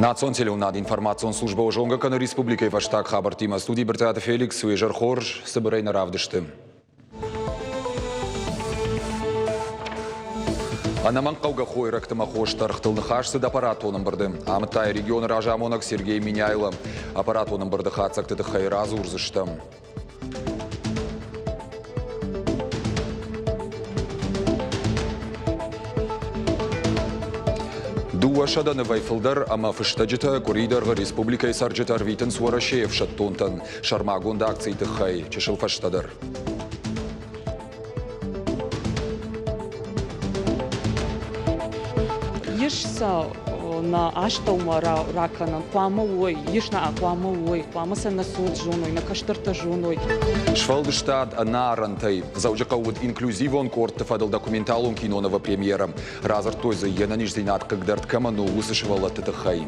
Национ телеуынынады информацион службӕ зонгӕ кӕны республикӕйы фӕстаг хабӕрттимӕ. Студийы Брытъиаты Феликс, уе зӕр хорз, цыбырӕй нӕ равдысты. Ӕнӕмӕнгхъӕугӕ хойрӕгты ӕмӕ хостӕргътыл ныхас цыд аппаратон ӕмбырды. Амыдта йӕ регионы разамонӕг Сергей Меняйло. Аппаратон ӕмбырды хатдзӕгты тыххӕй радзурдзыстӕм. Дыууӕсӕдӕ нывӕй фылдӕр ӕмӕ фыстӕджытӕ къуыри дӕргъы республикӕйы цӕрджытӕ ӕрвитынц Уӕрӕсейы ӕфсӕддонтӕн сӕрмагонд акцийы тыххӕй чысыл фӕстӕдӕр. Ис сӕ нӕ астӕумӕ ракӕнӕн, хъуамӕ уой, ис нӕ хъуамӕ уой, хъуамӕ сӕ нӕ цот зоной, нӕ кӕстӕртӕ зоной. Сфӕлдыстад ӕнӕарӕнтӕй. Дзӕуджыхъӕуы уыд инклюзивон къордты фӕдыл документалон кинонывы премьерӕ. Радзырдтой дзы, йе нӕниздзинад хъыгдӕрд кӕмӕн у, уыцы сывӕллӕтты тыххӕй.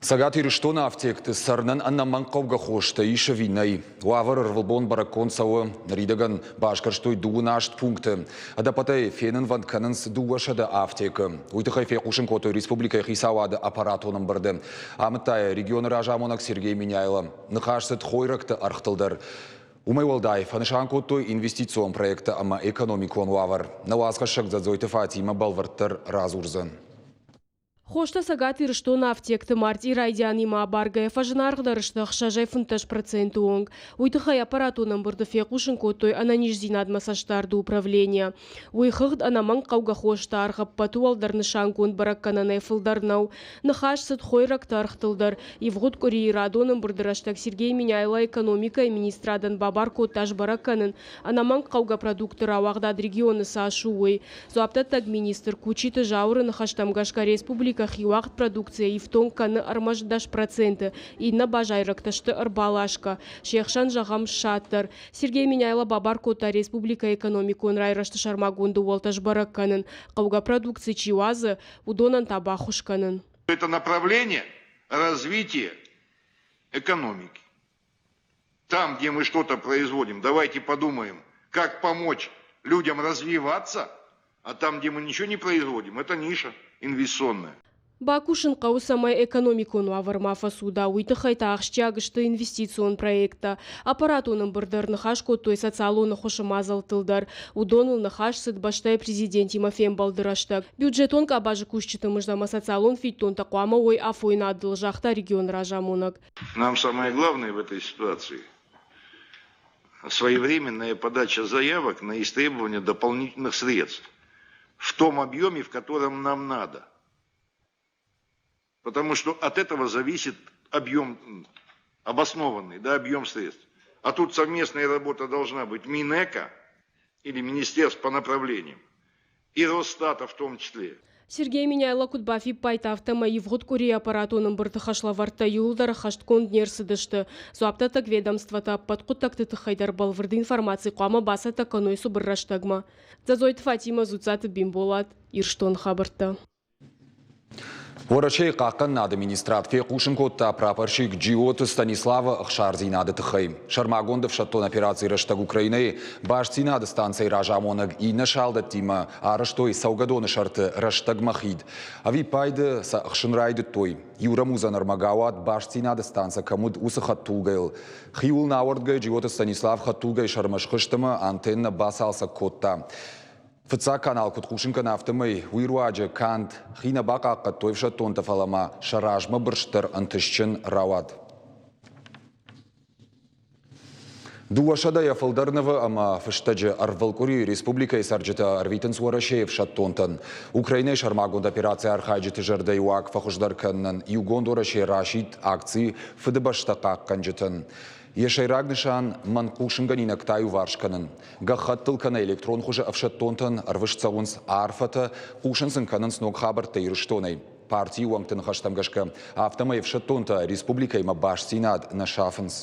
Цӕгат Ирыстоны афтекты цӕрынӕн ӕнӕмӕнгхъӕугӕ хостӕ ис ӕви нӕй? Уавӕр ӕрвылбон бӕрӕггонд цӕуы. Ныридӕгӕн басгӕрстой дыууын аст пункты. Ӕдӕппӕтӕй фенынвӕнд кӕнынц 200 афтекы. Уый тыххӕй фехъусын кодтой республикӕйы хицауады аппаратон ӕмбырды. Амыдта йӕ регионы разамонӕг Сергей Меняйло. Ныхас цыд хойрӕгты ӕргътыл дӕр. Уымӕй уӕлдай, фӕнысан кодтой инвестицион проекттӕ ӕмӕ экономикон уавӕр. Нӕ уацхӕссӕг Дзӕдзойты Фатимӕ бӕлвырддӕр радзурдзӕн. Хостӕ Цӕгат Ирыстоны афтекты мартъи райдианимӕ абаргӕйӕ фӕзынаргъдӕр сты 6-15 проценты онг. Уый тыххӕй аппаратон ӕмбырды фехъусын кодтой ӕнӕниздзинадмӕ цӕстдарды управленийӕ. Уый хыгъд ӕнӕмӕнг хъӕугӕ хосты аргъ ӕппӕты уӕлдӕр нысангонд бӕрӕггӕнӕнӕй фылдӕр нӕу. Ныхас цыд хойрӕгты ӕргътыл дӕр. Ивгъуыд къуырийы радон ӕмбырды рӕстӕг Сергей Меняйло экономикӕйы министрадӕн бабар кодта сбӕрӕг кӕнын, ӕнӕмӕнг хъӕугӕ продуктты рауагъдад регионы цас у, уый. Дзуапдӕттӕг министр Кучиты Зауыры ныхӕстӕм гӕсгӕ республикӕ хиуагъд продукцийӕ ифтонг кӕны ӕрмӕст 10%, иннӕ базайрӕгтӕ сты ӕрбаласгӕ, се хсӕн, зӕгъӕм, ссад дӕр. Сергей Меняйло бабар кодта республикӕйы экономикон райрӕзты сӕрмагонд ӕууӕлтӕ сбӕрӕг кӕнын, хъӕугӕ продукци чи уадзы, уыдонӕн та баххуыс кӕнын. Это направление развития экономики. Там, где мы что-то производим, давайте подумаем, как помочь людям развиваться, а там, где мы ничего не производим, это ниша инвестиционная. Бакусын хъӕуы, цӕмӕй экономикон уавӕр ма фӕцуда, уый тыххӕй та ахсджиаг сты инвестицион проекттӕ. Аппаратон ӕмбырды ӕрныхас кодтой социалон ӕххуысы мадзӕлттыл дӕр. Уыдоныл ныхас цыд бӕстӕйы президентимӕ фембӕлды рӕстӕг. Бюджетон къабазы кусджыты мызд ӕмӕ социалон фиддонтӕ хъуамӕ уой афойнадыл, загъта регионы разамонӕг. Нам самое главное в этой ситуации своевременная подача заявок на истребование дополнительных средств в том объеме, в котором нам надо. Потому что от этого зависит объем, обоснованный, да, объем средств. А тут совместная работа должна быть Минэка или Министерств по направлениям и Росстата в том числе. Сергей Меняйло куыд бафиппайдта, афтӕмӕй ивгъуыд къуырийы аппаратон ӕмбырды хӕслӕвӕрдтӕ иууылдӕр ӕххӕстгонд не рцыдысты. Дзуапдӕттӕг ведомствӕтӕ ӕппӕт хъуыддӕгты тыххӕй дӕр бӕлвырд информаци хъуамӕ бацӕттӕ кӕной цыбыр рӕстӕгмӕ. Дзӕдзойты Фатимӕ, Дзуццаты Бимболат, Ирыстоны хабӕрттӕ. Уӕрӕсейы хъахъхъӕнынады министрад фехъусын кодта прапорщик Джиоты Станиславы ӕхсардзинады тыххӕй. Сӕрмагонд ӕфсӕддон операцийы рӕстӕг Украинӕйы бастдзинады станцӕйы разамонӕг иннӕ салдӕттимӕ арӕзтой цӕугӕдоны сӕрты рӕстӕгмӕ хид. Ӕвиппайды сӕ ӕхсын райдыдтой. Иу рӕмудзӕн ӕрмӕг ауад бастдзинады станцӕ кӕм уыд, уыцы хӕдтулгӕйыл. Хиуыл нӕ ауӕрдгӕйӕ Джиоты Станислав хӕдтулгӕйы сӕрмӕ схызт ӕмӕ антеннӕ бацалцӕг кодта. Фыццаг канал куыд хъусын кӕны, афтӕмӕй уый руаджы канд хи нӕ бахъахъхъӕдтой ӕфсӕддонтӕ, фӕлӕ ма сӕ размӕ бырст дӕр ӕнтыстджын рауад. Дыууӕсӕдӕйӕ фылдӕр нывы ӕмӕ фыстӕджы ӕрвылкъуыри республикӕйы цӕрджытӕ ӕрвитынц Уӕрӕсейы ӕфсӕддонтӕн. Украинӕйы сӕрмагонд операцийы архайджыты зӕрдӕйы уаг фӕхуыздӕр кӕнынӕн Иугонд Уӕрӕсе расидт акци Фыдыбӕстӕ хъахъхъӕнджытӕн. Йӕ сӕйраг нысан – мӕн хъусынгӕнинӕгтӕ аиуварс кӕнын. Гӕххӕттыл кӕнӕ электрон хуызы ӕфсӕддонтӕн ӕрвыст цӕуынц арфӕтӕ, хъусын сын кӕнынц ног хабӕрттӕ Ирыстонӕй. Партийы уӕнгты ныхӕстӕм гӕсгӕ, афтӕмӕй ӕфсӕддонтӕ республикӕимӕ бастдзинад нӕ сафынц.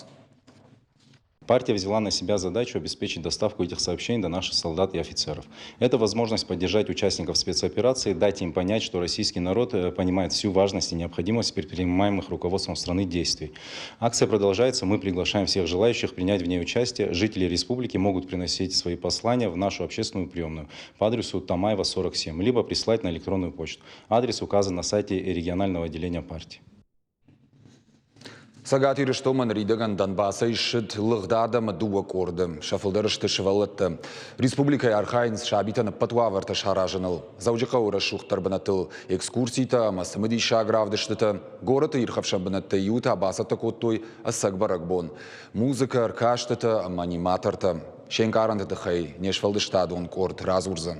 Партия взяла на себя задачу обеспечить доставку этих сообщений до наших солдат и офицеров. Это возможность поддержать участников спецоперации, дать им понять, что российский народ понимает всю важность и необходимость предпринимаемых руководством страны действий. Акция продолжается. Мы приглашаем всех желающих принять в ней участие. Жители республики могут приносить свои послания в нашу общественную приемную по адресу Тамаева, 47, либо прислать на электронную почту. Адрес указан на сайте регионального отделения партии. Цӕгат Ирыстонмӕ ныридӕгӕн Донбассӕй ссыд лыгъд адӕмы дыууӕ къорды. Сӕ фылдӕр сты сывӕллӕттӕ. Республикӕйы архайынц сабитӕн ӕппӕт уавӕртӕ саразыныл. Дзӕуджыхъӕуы рӕсугъддӕр бынӕттыл экскурситӕ ӕмӕ цымыдисаг равдыстытӕ. Горӕты ирхӕфсӕн бынӕттӕй иу та бацӕттӕ кодтой ӕцӕг бӕрӕгбон. Музыкӕ, ӕркастытӕ ӕмӕ аниматортӕ. Се нкъарӕнты тыххӕй не сфӕлдыстадон къорд радзурдзӕн.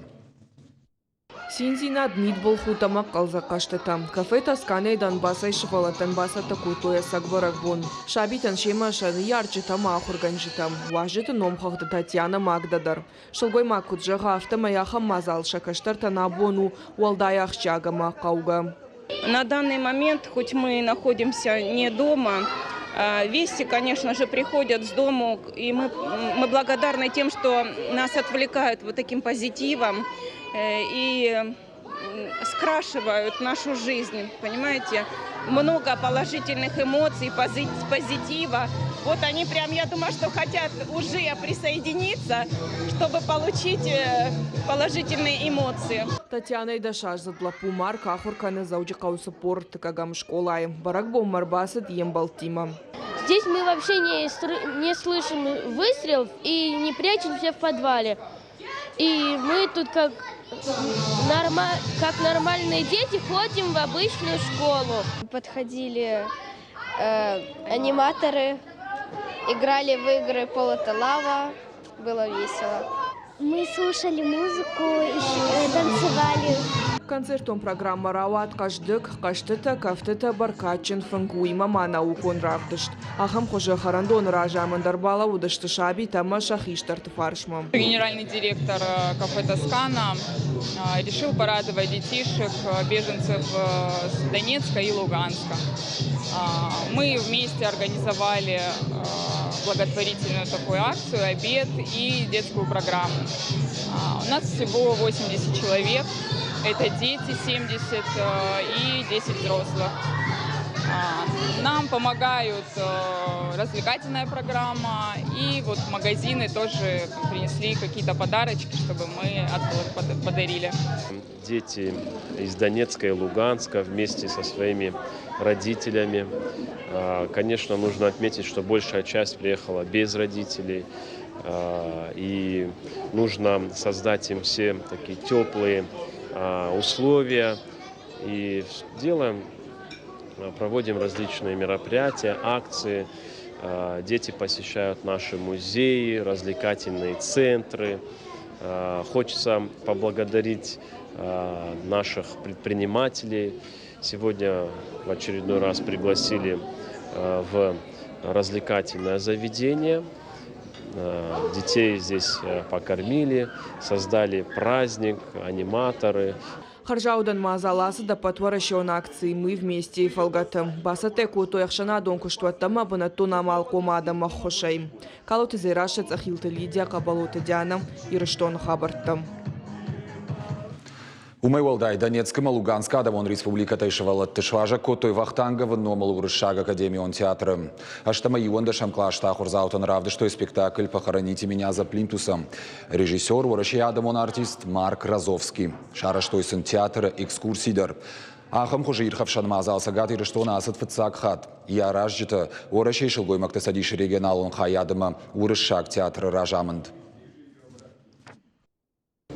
Циндзинад, мидбылхудт ӕмӕ хъӕлдзӕг хъӕзтытӕ. Кафе Тосканӕйы Донбассӕй сывӕллӕттӕн бацӕттӕ кодтой ӕцӕг бӕрӕгбон. Сабитӕн семӕ сӕ ныййарджытӕ ӕмӕ ахуыргӕнджытӕ. Уазджыты номхыгъды Татьяна Магда дӕр. Сылгоймаг куыд зӕгъы, афтӕмӕй ахӕм мадзал сӕ кӕстӕртӕн абон у уӕлдай ахсджиаг ӕмӕ хъӕугӕ. На данный момент, хоть мы находимся не дома, вести, конечно же, приходят с дому, и мы благодарны тем, что нас отвлекают вот таким позитивом и скрашивают нашу жизнь, понимаете? Много положительных эмоций, позитива. Вот они прям, я думаю, что хотят уже присоединиться, чтобы получить положительные эмоции. Татьянайы дӕсаздзыд лӕппу Марк ахуыр кӕны Дзӕуджыхъӕуы 43-ӕм скъолайы. Бӕрӕгбонмӕ ӕрбацыд йе мбӕлттимӕ. Здесь мы вообще не слышим выстрелов и не прячемся в подвале. И мы тут как нормальные дети ходим в обычную школу. Подходили аниматоры, играли в игры «Пол это лава», было весело. Мы слушали музыку, танцевали. Концертон программӕ рауад хъӕздыг, хъӕзтытӕ, кӕфтытӕ, бӕркадджын фынг, уыимӕ ма наукон равдыст. Ахӕм хуызы хӕрӕндоны разамынд ӕрбалӕууыдысты сабитӕ ӕмӕ сӕ хистӕрты фарсмӕ. Генеральный директор кафе «Тоскана» решил порадовать детишек, беженцев с Донецка и Луганска. Мы вместе организовали благотворительную такую акцию, обед и детскую программу. У нас всего 80 человек. Это дети 70 и 10 взрослых. Нам помогают развлекательная программа и вот магазины тоже принесли какие-то подарочки, чтобы мы подарили. Дети из Донецка и Луганска вместе со своими родителями. Конечно, нужно отметить, что большая часть приехала без родителей. И нужно создать им все такие теплые условия. И делаем, проводим различные мероприятия, акции. Дети посещают наши музеи, развлекательные центры. Хочется поблагодарить наших предпринимателей. Сегодня в очередной раз пригласили в развлекательное заведение. Детей здесь покормили, создали праздник, аниматоры. Хӕрзаудӕн мадзал ацыд ӕппӕтуӕрӕсеон акци «Мы вместе» фӕлгӕты. Бацӕттӕ кодтой ӕхсӕнадон куыстуӕттӕ ӕмӕ бынӕттон амалхъом адӕмы ӕххуысӕй. Калоты Дзерассӕ, Цъӕхилты Лидия, Хъӕбӕлоты Диана, Ирыстоны хабӕрттӕ. Уымӕй уӕлдай Донецкы ӕмӕ Луганскы адӕмон республикӕтӕй сывӕллӕтты суазӕг кодтой Вахтанговы номыл Уырыссаг академион театры. Ӕстӕмӕ иуӕндӕсӕм къласты ахуырдзаутӕн равдыстой спектакль «Похороните меня за плинтусом». Режиссер Уӕрӕсейы адӕмон артист Марк Розовский. Сарӕзтой сын театры экскурси дӕр. Ахӕм хуызы ирхӕфсӕн мадзал Цӕгат Ирыстоны ацыд фыццаг хатт. Йӕ аразджытӕ Уӕрӕсейы сылгоймӕгты цӕдисы регионалон хайад ӕмӕ Уырыссаг театры разамынд.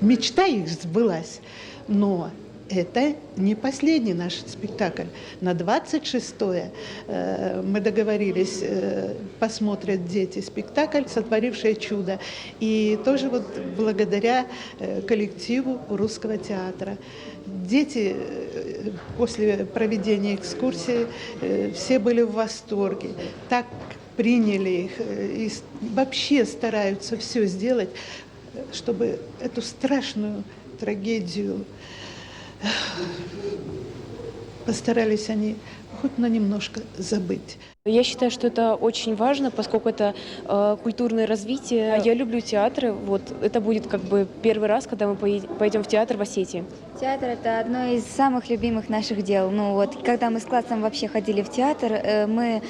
Мечта их сбылась, но это не последний наш спектакль. На 26 мы договорились, посмотрят дети спектакль «Сотворившее чудо». И тоже вот благодаря коллективу русского театра. Дети после проведения экскурсии все были в восторге. Так приняли их и вообще стараются все сделать, чтобы эту страшную трагедию постарались они хоть на немножко забыть. Я считаю, что это очень важно, поскольку это культурное развитие. Я люблю театры. Вот это будет как бы первый раз, когда мы пойдем в театр в Осетии. Театр – это одно из самых любимых наших дел. Ну вот, когда мы с классом вообще ходили в театр, мы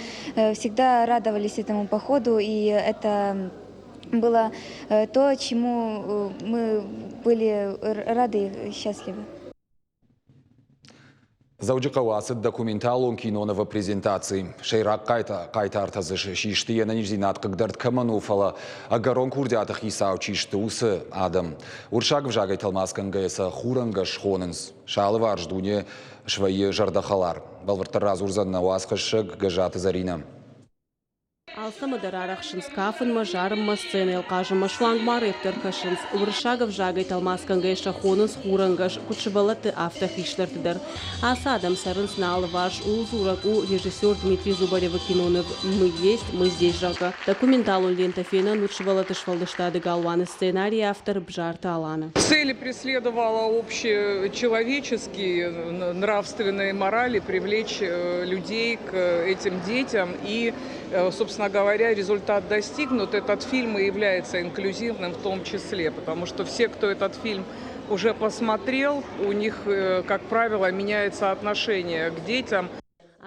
всегда радовались этому походу, и это было то, чему мы были рады и счастливы. Дзӕуджыхъӕуы ацыд документалон кинонывы презентаци. Сӕйраг хъайтартӕ дзы систы йе нӕниздзинад хъыгдӕрд кӕмӕн у, фӕлӕ ӕгӕрон курдиаты хицау чи сты, уыцы адӕм. Уырыссаг ӕвзагӕй тӕлмацгӕнгӕйӕ сӕ хурӕнгӕс хонынц. Сӕ алыварс дуне свӕййы зӕрдӕхӕлар. Бӕлвырддӕр радзурдзӕн нӕ уацхӕссӕг Гӕззаты Зӕринӕ. Алцӕмӕ дӕр арӕхсынц кафынмӕ, зарынмӕ, сценӕйыл хъазынмӕ, суанг ма рэп дӕр кӕсынц. Уырыссаг ӕвзагӕй тӕлмацгӕнгӕйӕ сӕ хонынц хурӕнгӕс, куыд сывӕллӕтты, афтӕ хистӕрты дӕр. Ацы адӕм цӕрынц нӕ алыварс, ууыл дзурӕг у режиссер Дмитрий Зубаревы киноныв «Мы есть, мы здесь», зӕгъгӕ. Документалон лентӕ фенӕн уыд сывӕллӕтты сфӕлдыстады галуаны сценарийы автор Бзарты Аланы. Цели преследовала общечеловеческие, нравственные морали, привлечь людей к этим детям и, собственно говоря, результат достигнут. Этот фильм и является инклюзивным в том числе, потому что все, кто этот фильм уже посмотрел, у них, как правило, меняется отношение к детям.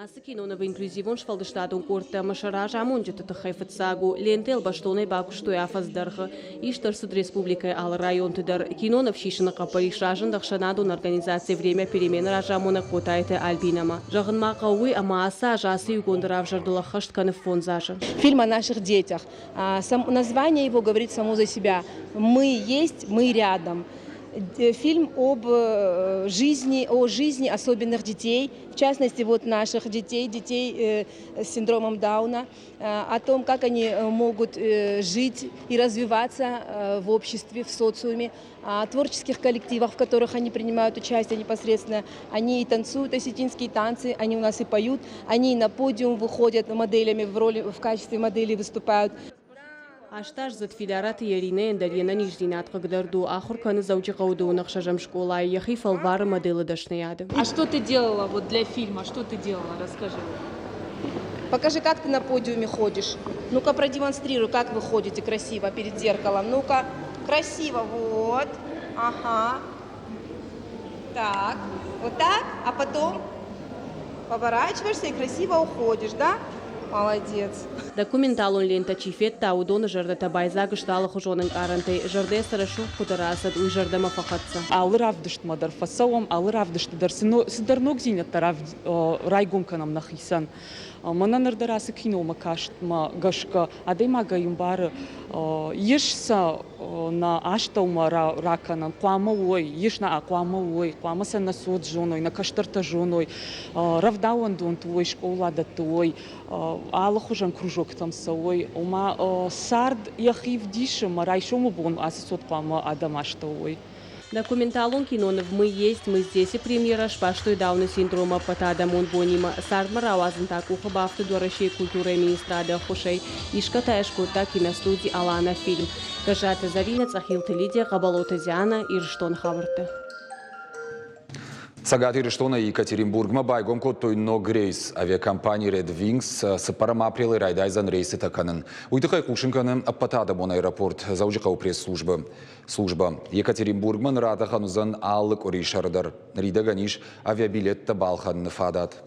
Ацы кинонывы инклюзивон сфӕлдыстадон къордтӕ ӕмӕ сӕ разамонджыты тыххӕй фыццаг у. Лентӕйыл бӕстонӕй бакуыстой афӕдз дӕргъы. Ист ӕрцыд республикӕйы алы районты дӕр. Киноныв сисыны хъӕппӕрис разынд ӕхсӕнадон организаци «Время перемен» разамонӕг Хъотайты Альбинӕмӕ. Зӕгъын ма хъӕуы уый, ӕмӕ ацы аз ацы иугонды равзӕрдыл ӕххӕст кӕны фондз азы. Фильм о наших детях. Название его говорит само за себя. Мы есть, мы рядом. Фильм об жизни, о жизни особенных детей, в частности, вот наших детей, детей с синдромом Дауна, о том, как они могут жить и развиваться в обществе, в социуме, о творческих коллективах, в которых они принимают участие непосредственно. Они и танцуют осетинские танцы, они у нас и поют, они и на подиум выходят моделями, в роли, в качестве моделей выступают. Астаздзыд Фидараты Иринӕйӕн дӕр йе нӕниздзинад хъыгдард у, ахуыр кӕны Дзӕуджыхъӕуы дыууын ӕхсӕзӕм скъолайы, йӕхи фӕлвары моделы дӕсныйады. А что ты делала вот для фильма? Что ты делала? Расскажи. Покажи, как ты на подиуме ходишь. Ну-ка продемонстрируй, как вы ходите красиво перед зеркалом. Ну-ка, красиво, вот. Ага. Так, вот так, а потом поворачиваешься и красиво уходишь, да? Молодец. Документалон лентӕ чи федта, уыдоны зӕрдӕтӕ байдзаг сты алыхуызон ӕнкъарӕнтӕй. Зӕрдӕ цы рӕсугъд хъуыды рацыд, уый зӕрдӕмӕ фӕхӕццӕ. Алы равдыстмӕ дӕр фӕцӕуӕм, алы равдысты дӕр цыдӕр ногдзинӕдтӕ райгом кӕнӕм нӕхицӕн. Мӕнӕ ныр дӕр ацы киномӕ кастмӕ гӕсгӕ адӕймагӕй ӕмбары, ис сӕ нӕ астӕумӕ ракӕнӕн, хъуамӕ уой, ис нӕ хъуамӕ уой, хъуамӕ сӕ нӕ цот зоной, нӕ кӕстӕртӕ зоной, рӕвдауӕндонты уой, скъоладӕтты уой, алыхуызӕн кружоктӕм цӕуой, ома цард йӕхи вдисы, мӕ райсомы бон ацы цот хъуамӕ адӕм астӕу уой. Документалон киноныв «Мы есть, мы здесь» премьера сбастой Дауны синдромы ӕппӕтадӕмон бонимӕ. Цардмӕ рауадзын та къухы бафтыд Уӕрӕсейы культурӕйы министрады ӕххуысӕй. Исгӕ та скодта киностуди «Алана фильм». Гӕззаты Зӕринӕ, Цъӕхилты Лидия, Хъӕбӕлоты Диана, Ирыстоны хабӕрттӕ. Цӕгат Ирыстонӕй Екатеринбургмӕ байгом кодтой ног рейс. Авиакомпани Red Wings цыппӕрӕм апрелы райдайдзӕн рейсытӕ кӕнын. Уый тыххӕй хъусын кӕны ӕппӕтадӕмон аэропорт Дзӕуджыхъӕуы пресс-службӕ. Службӕ Екатеринбургмӕ ныр уыдзӕн алы къуырисӕр дӕр. Ныридӕгӕн ис авиабилеттӕ балхӕныны фадат.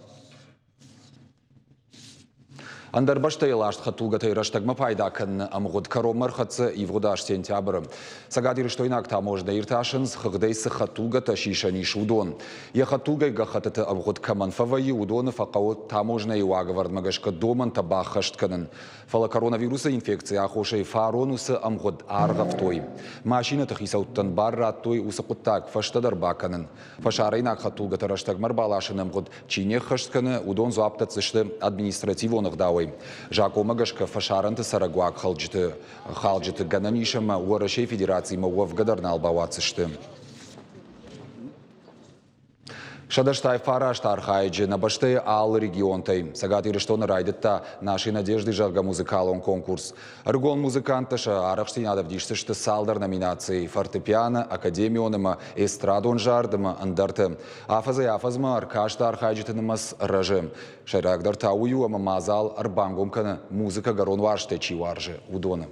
Ӕндӕр бӕстӕйы ласт хӕдтулгӕтӕй рӕстӕгмӕ пайда кӕныны ӕмгъуыд кӕронмӕ ӕрхӕццӕ ивгъуыд аз сентябры. Цӕгатирыстойнаг таможнӕ иртасынц, хыгъдӕй цы хӕдтулгӕтӕ сисӕн ис, уыдон. Йӕ хӕдтулгӕйы гӕххӕттыты ӕмгъуыд кӕмӕн фӕвӕййы, уыдоны фӕхъӕуы таможнӕйы уагӕвӕрдмӕ гӕсгӕ домӕнтӕ баххӕст кӕнын. Фӕлӕ коронавирусы инфекцийы аххосӕй фарон уыцы ӕмгъуыд аргъӕвтой. Машинӕты хицӕуттӕн бар радтой уыцы хъуыддаг фӕстӕдӕр бакӕнын. Фӕсарӕйнаг хӕдтулгӕтӕ рӕстӕгмӕ ӕрбаласыны ӕмгъуыд чи не ххӕст кӕны, уыдон дзуапп дӕтдзысты административон ӕгъдауӕй. Закъонмӕ гӕсгӕ фӕсарӕнты цӕрӕг уагхалджыты халджыты гӕнӕн ис ӕмӕ Уӕрӕсейы Федерациимӕ уӕвгӕ дӕр нал бауадздзысты. 189 архайӕджы нӕ бӕстӕйы алы регионтӕй. Цӕгат Ирыстоны райдыдта «Наши надежды» зӕгъгӕ музыкалон конкурс. Ӕрыгон музыканттӕ сӕ арӕхстдзинад ӕвдисдзысты цалдӕр номинацийы – фортепиано, академион ӕмӕ эстрадон зард ӕмӕ ӕндӕрты. Афӕдзӕй-афӕдзмӕ ӕркасты архайджыты нымӕц рӕзы. Сӕйрагдӕр та уый у, ӕмӕ мадзал ӕрбангом кӕны музыкӕгӕрон уарзтӕй чи уарзы, уыдоны.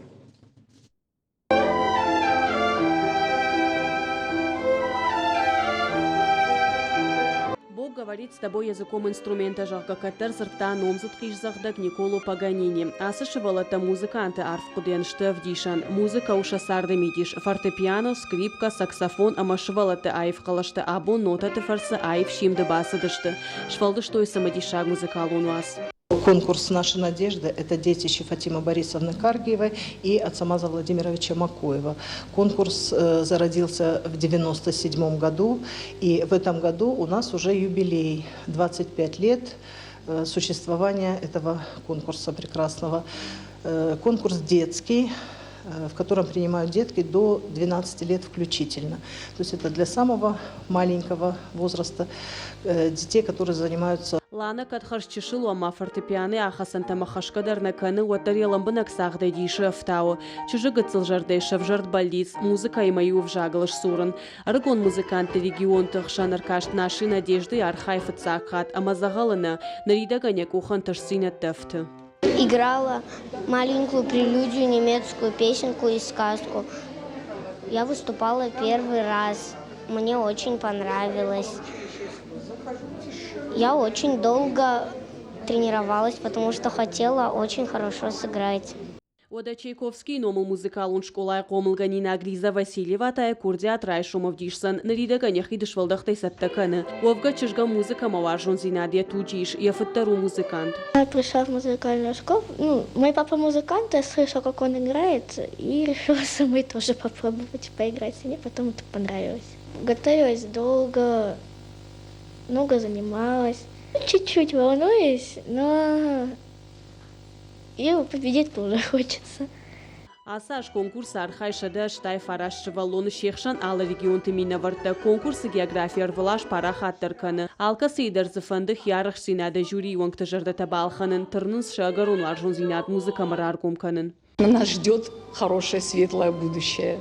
Бог говорит с тобой языком инструмента, зӕгъгӕ, кӕддӕр дзырдта номдзыд хъисдзӕгъдӕг Николо Паганини. Ацы сывӕллӕттӕ музыканты арф хъуыдыйӕн сты ӕвдисӕн. Музыкӕ у сӕ царды мидис. Фортепиано, скрипкӕ, саксофон ӕмӕ сывӕллӕтты аив хъӕлӕстӕ абон нотӕты фӕрцы аив симды бацыдысты. Сфӕлдыстой цымыдисаг музыкалон уац. Конкурс «Наша надежда» – это детище Фатимы Борисовны Каргиевой и Ацамаза Владимировича Макоева. Конкурс зародился в 1997 году, и в этом году у нас уже юбилей – 25 лет существования этого конкурса прекрасного. Конкурс детский, в котором принимают детки до 12 лет включительно. То есть это для самого маленького возраста детей, которые занимаются. Лана кӕд хӕрзчысыл у ӕмӕ фортепианойы ахӕцӕнтӕм ӕххӕсгӕ дӕр нӕ кӕны, уӕддӕр йӕ лӕмбынӕг цагъдӕй дисы ӕфтауы. Чызджы гыццыл зӕрдӕйы сӕвзӕрд бӕллиц музыкӕимӕ иу ӕвзагыл сдзурын. Ӕрыгон музыкантты регионты хсӕн ӕркаст Наши надежды архайы фыццаг хатт ӕмӕ дзӕгъӕлы нӕ, ныридӕгӕн йӕ къухы ӕнтыстдзинӕдтӕ ӕфты. Играла маленькую прелюдию, немецкую песенку и сказку. Я выступала первый раз. Мне очень понравилось. Я очень долго тренировалась, потому что хотела очень хорошо сыграть. Уӕдӕ Чайковскийы номыл музыкалон скъолайы хъомылгӕнинаг Лиза Васильева та йӕ курдиат райсом ӕвдисдзӕн, ныридӕгӕн йӕхи дысвӕлдӕхтӕй цӕттӕ кӕны. Уӕвгӕ чызгӕн музыкӕмӕ уарзондзинад йӕ туджы ис, йӕ фыд дӕр у музыкант. Я пришла в музыкальную школу. Ну, мой папа музыкант, я слышала, как он играет, и решила самой тоже попробовать поиграть. И мне потом это понравилось. Готовилась долго, много занималась. Чуть-чуть волнуюсь, но и победить тоже хочется. Ацы аз конкурсы архайы 189 сывӕллоны, се хсӕн алы регионты минӕвӕрттӕ. Конкурсы географи ӕрвылаз парахатдӕр кӕны. Алкӕцыйы дӕр дзы фӕнды хиарӕхстдзинады жюрийы уӕнгты зӕрдӕтӕ балхӕнын, тырнынц сӕ ӕгӕрон уарзондзинад музыкӕмӕ раргом кӕнын. Нас ждет хорошее, светлое будущее,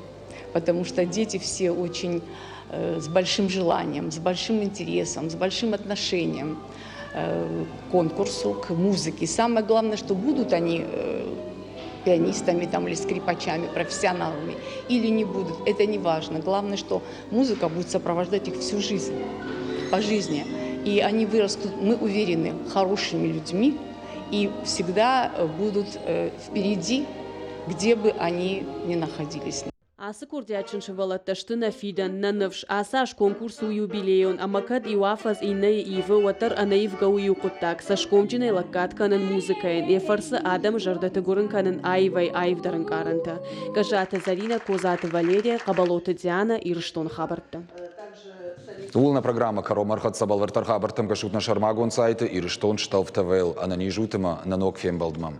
потому что дети все очень с большим желанием, с большим интересом, с большим отношением к конкурсу, к музыке. Самое главное, что будут они пианистами там, или скрипачами, профессионалами, или не будут, это не важно. Главное, что музыка будет сопровождать их всю жизнь, по жизни. И они вырастут, мы уверены, хорошими людьми и всегда будут впереди, где бы они ни находились. Ацы курдиатджын сывӕллӕттӕ сты нӕ фидӕн, нӕ ныфс. Ацы аз конкурс у юбилейон, ӕмӕ кӕд иу афӕдз иннӕйы ивы, уӕддӕр ӕнӕивгӕ у иу хъуыддаг – цӕсгомджынӕй лӕггад кӕнын музыкӕйӕн, йӕ фӕрцы адӕмы зӕрдӕты гуырын кӕнын аивӕй аивдӕр ӕнкъарӕнтӕ. Гӕззаты Зӕринӕ, Козаты Валерия, Хъӕбӕлоты Дианӕ, Ирыстоны хабӕрттӕ. Ууыл нӕ программӕ кӕронмӕ ӕрхӕццӕ бӕлвырддӕр хабӕрттӕм кӕсут нӕ сӕрмагонд сайты Ирыстон Стӕлф ТВ-йыл. Ӕнӕниз ут ӕмӕ нӕ ног фембӕлдмӕ.